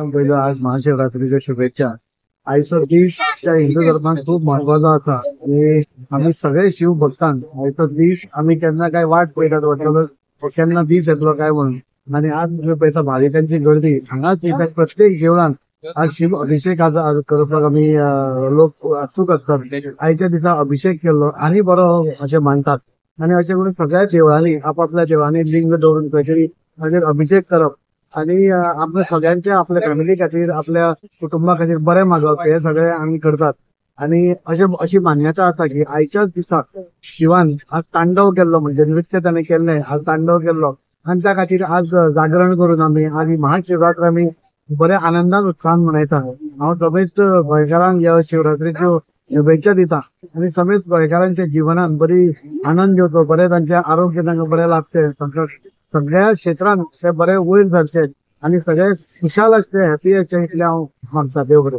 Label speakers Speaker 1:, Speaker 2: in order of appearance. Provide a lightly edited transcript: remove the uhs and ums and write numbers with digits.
Speaker 1: पयलो आज महाशिवरात्रीच्यो शुभेच्छा. आयचो दीस आमच्या हिंदू धर्मात खूप महत्वाचो आसा आनी आमी सगळे शिव भक्तांक आयचो दीस आमी केन्ना काय वाट पळयतात वतलो केन्ना दीस येतलो काय म्हणून. आनी आज पळयता भाविकांची गर्दी हांगाच प्रत्येक देवळान आज शिव अभिषेक आज करपाक आमी लोक उत्सूक आसतात. आयच्या दिसा अभिषेक केल्लो आनी बरो अशें मानतात आनी अशें करून सगळ्या देवळांनी आपापल्या देवळांनी लिंग दवरून खंय तरी ताचेर अभिषेक करप आणि आपल्या सगळ्यांच्या आपल्या फॅमिली खातीर आपल्या कुटुंबा खातीर बरें मागप हे सगळे आमी करतात. आणि अशी मान्यता आसा की आयच्याच दिसा शिवान आज तांडव केल्लो, म्हणजे नृत्य ताणें केल्लें, आज तांडव केल्लो आनी त्या खातीर आज जागरण करून आमी आज महाशिवरात्र आमी बऱ्या आनंदान उत्साहान मनयता. हांव समेस्त गोंयकारांक ह्या शिवरात्रीच्यो शुभेच्छा दिता आनी समेस्त गोंयकारांच्या जिवनान बरी आनंद घेवचो, बरें तांचें आरोग्य तांकां बरें लागचें, सगळ्या क्षेत्रान ते बरे वयर सरचे आनी सगळे खुशाल आसचे, हॅपी आसचे इतलें हांव मागता. देव बरें.